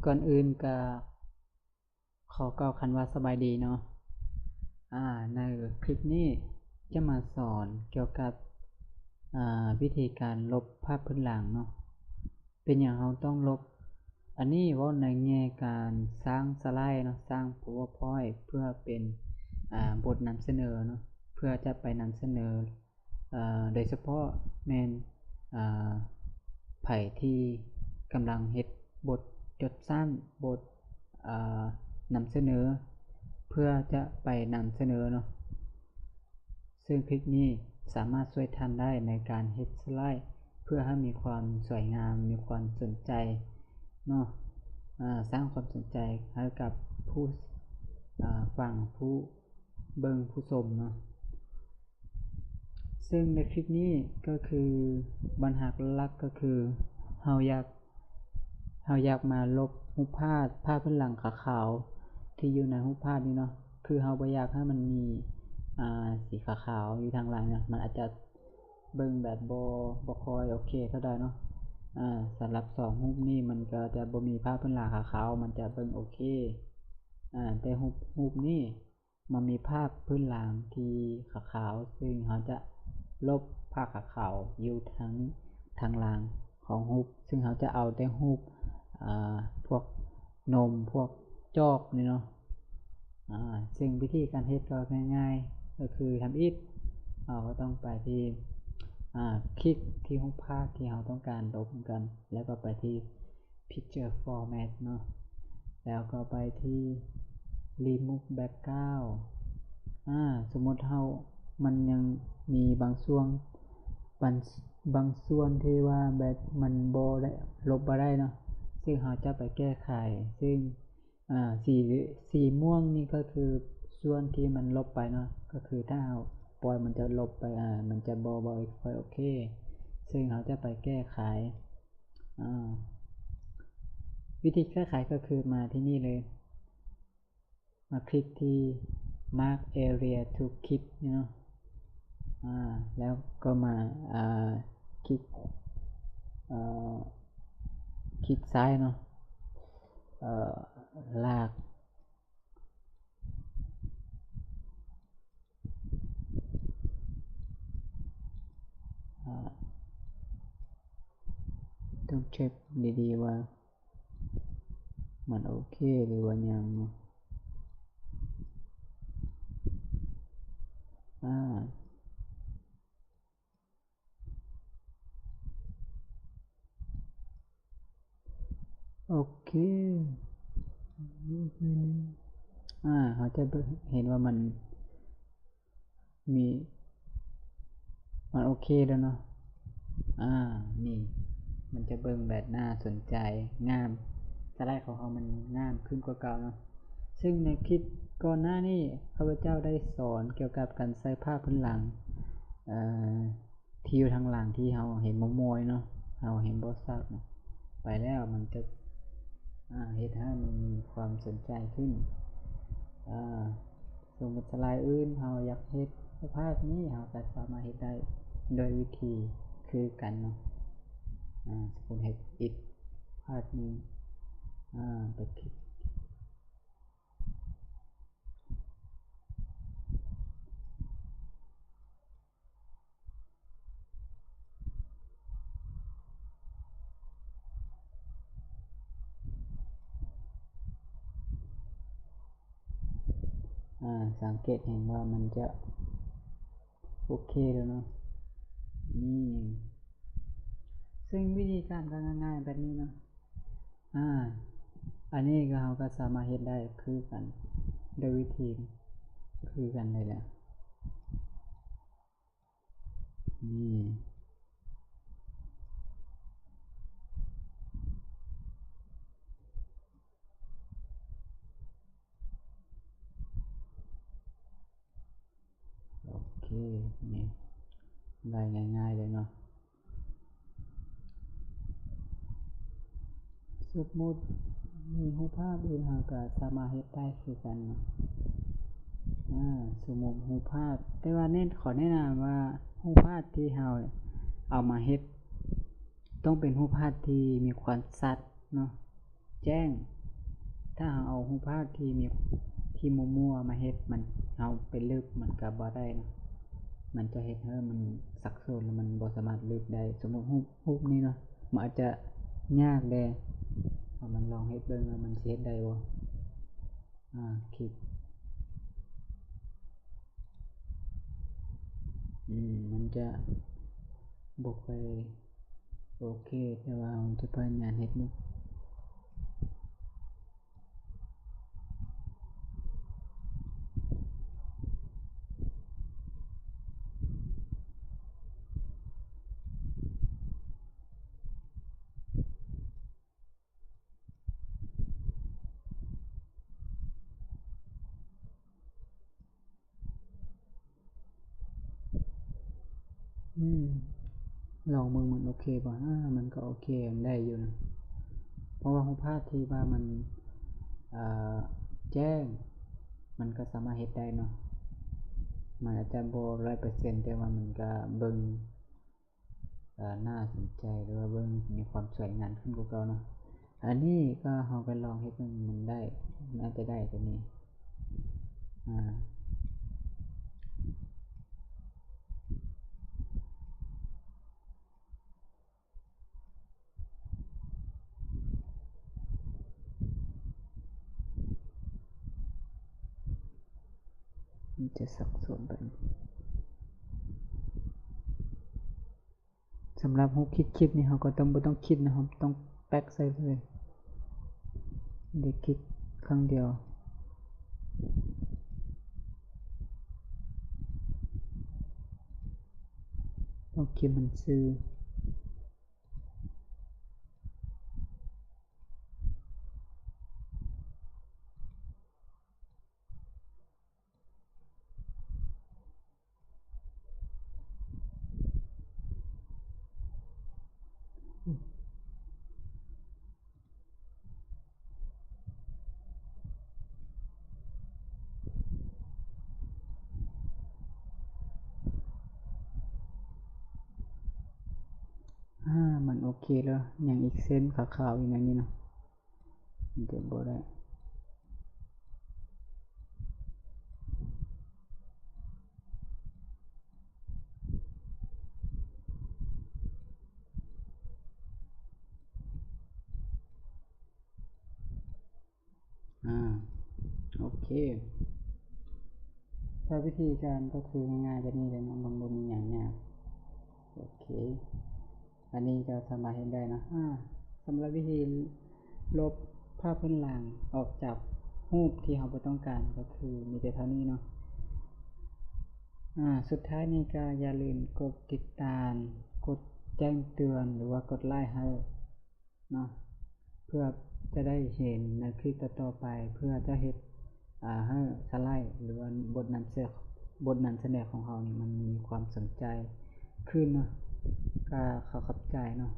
ກ່ອນອື່ນກະຂໍກ່າວຄຳວ່າສະບາຍດີເນາະ. ອາ ໃນຄລິບນີ້ຈະມາສອນກ່ຽວກັບ ອາ ວິທີການລົບພາບພື້ນຫຼັງເນາະ. ເປັນຫຍັງເຮົາຕ້ອງລົບ? ອັນນີ້ເວົ້າໃນແງ່ການສ້າງສະໄລເນາະ, ສ້າງພາວເວີພອຍເພື່ອເປັນ ອາ ບົດນຳສະເໜີເນາະ, ເພື່ອຈະໄປນຳສະເໜີ ເອີ ໂດຍສະເພາະແມ່ນ ເອີ ໃຜທີ່ກຳລັງເຮັດບົດຈົບສັ້ນ, ບົດ ເອີ ນຳສະເໜີ ເພື່ອຈະໄປນຳສະເໜີເນາະ. ເຊິ່ງຄລິບນີ້ສາມາດຊ່ວຍທ່ານໄດ້ໃນການເຮັດສະໄລ ເພື່ອໃຫ້ມີຄວາມສວຍງາມ, ມີຄວາມສົນໃຈເນາະ, ເອີ ສ້າງຄວາມສົນໃຈໃຫ້ກັບຜູ້ ອາ ຟັງ, ຜູ້ເບິ່ງ, ຜູ້ຊົມເນາະ. ເຊິ່ງໃນຄລິບນີ້ກໍຄືບັນຫາຫຼັກກໍຄືເຮົາຢາກ ເຮົາຢາກມາລົບຮູບພາບ, ພາບພື້ນຫຼັງຂາວໆທີ່ຢູ່ໃນຮູບພາບນີ້ເນາະ. ຄືເຮົາບໍ່ຢາກໃຫ້ມັນມີ ອາ ສີຂາວໆຢູ່ທາງຫຼັງນະ, ມັນອາດຈະເບິ່ງແບບບໍ່ ບໍ່ຄ່ອຍໂອເຄເທົ່າໃດເນາະ. ອາ ສຳລັບສອງຮູບນີ້ມັນກໍຈະບໍ່ມີພາບພື້ນຫຼັງຂາວໆ, ມັນຈະເບິ່ງໂອເຄ. ອາ ແຕ່ຮູບ ຮູບນີ້ ມັນມີພາບພື້ນຫຼັງທີ່ຂາວໆ, ເຊິ່ງເຮົາຈະລົບພາບຂາວໆຢູ່ທາງ ທາງຫຼັງຂອງຮູບ, ເຊິ່ງເຮົາຈະເອົາແຕ່ຮູບ ອາ ພວກນົມ, ພວກຈອກນີ້ເນາະ. ອາ ເຊິ່ງວິທີການເຮັດກໍງ່າຍໆ, ກໍຄືທຳອິດເຮົາກໍຕ້ອງໄປທີ່ ອາ ຄລິກທີ່ຮູບພາບທີ່ເຮົາຕ້ອງການລົບນຳກັນ, ແລ້ວກໍໄປທີ່ Picture Format ເນາະ, ແລ້ວກໍໄປທີ່ Remove Background. ອາ ສົມມຸດເຮົາ ມັນຍັງມີບາງຊ່ວງ ບາງ ບາງສ່ວນທີ່ວ່າແບບມັນບໍ່ໄດ້ ລົບບໍ່ໄດ້ເນາະ, ເຊິ່ງເຮົາຈະໄປແກ້ໄຂ, ເຊິ່ງ ອາ ສີ ສີມ່ວງນີ້ກໍຄືສ່ວນທີ່ມັນລົບໄປເນາະ, ກໍຄືຖ້າເຮົາປ່ອຍມັນຈະລົບໄປ, ອາ ມັນຈະບໍ່ ບໍ່ຄ່ອຍໂອເຄ, ເຊິ່ງເຮົາຈະໄປແກ້ໄຂ. ອາ ວິທີແກ້ໄຂກໍຄືມາທີ່ນີ້ເລີຍ, ມາຄລິກທີ່ Mark Area to Keep ນີ້ເນາະ, ອາ ແລ້ວກໍມາ ອາ ຄລິກ ເອີ ຄລິກຊ້າຍເນາະ, ເອີ ລາກ ອາ ຕ້ອງເຊັກດີໆວ່າມັນໂອເຄຫຼືວ່າຍັງເນາະ. ອາ ໂອເຄ ອາ ເຮົາຈະເຫັນວ່າມັນມີ ມັນໂອເຄແລ້ວເນາະ. ອາ ນີ້ ມັນຈະເບິ່ງແບບໜ້າສົນໃຈ, ງາມ, ສະໄລຂອງເຮົາມັນງາມຂຶ້ນກວ່າເກົ່າເນາະ. ເຊິ່ງໃນຄລິບກ່ອນໜ້ານີ້ ຂ້າພະເຈົ້າໄດ້ສອນກ່ຽວກັບການໃສ່ພາບພື້ນຫຼັງ ເອີ ທີ່ຢູ່ທາງຫຼັງທີ່ເຮົາເຫັນມົວໆເນາະ, ເຮົາເຫັນບໍ່ຊັດເນາະ, ໄປແລ້ວມັນຈະ ອາ ເຮັດໃຫ້ມັນມີຄວາມສົນໃຈຂຶ້ນ. ອາ ສົມມຸດສະໄລອື່ນເຮົາຢາກເຮັດພາບນີ້ ເຮົາກໍສາມາດເຮັດໄດ້ໂດຍວິທີຄືກັນເນາະ. ອາ ສົມມຸດເຮັດອີກພາບໜຶ່ງ, ອາ ໄປຄລິກ ອາ ສັງເກດເຫັນວ່າມັນຈະໂອເຄແລ້ວເນາະ. ນີ້ ເຊິ່ງວິທີການກໍງ່າຍໆແບບນີ້ເນາະ. ອາ ອັນນີ້ກໍເຮົາກໍສາມາດເຮັດໄດ້ຄືກັນ ໂດຍວິທີຄືກັນເລີຍແຫຼະ. ນີ້ ໂອເຄ ນີ້ ໄດ້ງ່າຍໆເລີຍເນາະ. ສົມມຸດມີຮູບພາບອື່ນ ເຮົາກໍສາມາດເຮັດໄດ້ຄືກັນເນາະ. ອາ ສົມມຸດຮູບພາບ, ແຕ່ວ່າແນະ ຂໍແນະນຳວ່າຮູບພາບທີ່ເຮົາເອົາມາເຮັດ ຕ້ອງເປັນຮູບພາບທີ່ມີຄວາມຊັດເນາະ. ແຈ້ງ. ຖ້າເຮົາເອົາຮູບພາບທີ່ມີ ທີ່ມົ້ວໆມາເຮັດ ມັນ ເຮົາໄປລຶບ ມັນກະບໍ່ໄດ້ເນາະ, ມັນຈະເຮັດໃຫ້ມັນສັບສົນ ແລະ ມັນບໍ່ສາມາດລຶບໄດ້. ສົມມຸດຮູບ ຮູບນີ້ເນາະ ມັນອາດຈະຍາກແດ່, ເຮົາມາລອງເຮັດເບິ່ງວ່າມັນຊິເຮັດໄດ້ບໍ່. ອາ ຄລິກ ອືມ ມັນຈະບໍ່ຄ່ອຍໂອເຄ, ແຕ່ວ່າເຮົາຈະພະຍາຍາມເຮັດເບິ່ງ. ອືມ ລອງເບິ່ງມັນໂອເຄບໍ່? ອາ ມັນກໍໂອເຄ ມັນໄດ້ຢູ່ນະ, ເພາະວ່າຮູບພາບທີ່ວ່າມັນ ເອີ ແຈ້ງ ມັນກໍສາມາດເຮັດໄດ້ເນາະ. ມັນອາດຈະບໍ່ຮ້ອຍເປີເຊັນ ແຕ່ວ່າມັນກໍເບິ່ງ ເອີ ໜ້າສົນໃຈ ຫຼືວ່າເບິ່ງມີຄວາມສວຍງາມຂຶ້ນກວ່າເກົ່າເນາະ. ອັນນີ້ກໍເຮົາໄປລອງເຮັດເບິ່ງ ມັນໄດ້ ມັນອາດຈະໄດ້ຕົວນີ້ ອາ ມັນຈະສັບສົນໄປ. ສຳລັບຮູບຄິດຄລິບນີ້ ເຮົາກໍຕ້ອງ ບໍ່ຕ້ອງຄິດນະ, ເຮົາຕ້ອງແປັກໃສ່ເລີຍ. ໄດ້ຄລິກຄັ້ງດຽວ ຕ້ອງຄລິກມັນຊື່. ອາ ມັນໂອເຄແລ້ວ, ຍັງອີກເສັ້ນຂາວໆຢູ່ໃນນີ້ເນາະ. ມັນຈະບໍ່ໄດ້ ອາ ໂອເຄ. ແລ້ວວິທີການກໍຄືງ່າຍໆແບບນີ້ເລີຍເນາະ, ມັນບໍ່ມີຫຍັງຍາກ. ໂອເຄ. ອັນນີ້ກໍສາມາດເຮັດໄດ້ເນາະ. ອາ ສຳລັບວິທີລົບພາບພື້ນຫຼັງອອກຈາກຮູບທີ່ເຮົາບໍ່ຕ້ອງການ ກໍຄືມີແຕ່ເທົ່ານີ້ເນາະ. ອາ ສຸດທ້າຍນີ້ກໍຢ່າລືມກົດຕິດຕາມ, ກົດແຈ້ງເຕືອນ ຫຼືວ່າກົດໄລ້ໃຫ້ເນາະ, ເພື່ອຈະໄດ້ເຫັນໃນຄລິບຕໍ່ໆໄປ, ເພື່ອຈະເຮັດ ອາ ໃຫ້ສະໄລ ຫຼືວ່າບົດນຳສະ ບົດນຳສະເໜີຂອງເຮົານີ້ ມັນມີຄວາມສົນໃຈຂຶ້ນເນາະ. ກໍຂໍຂອບໃຈເນາະ.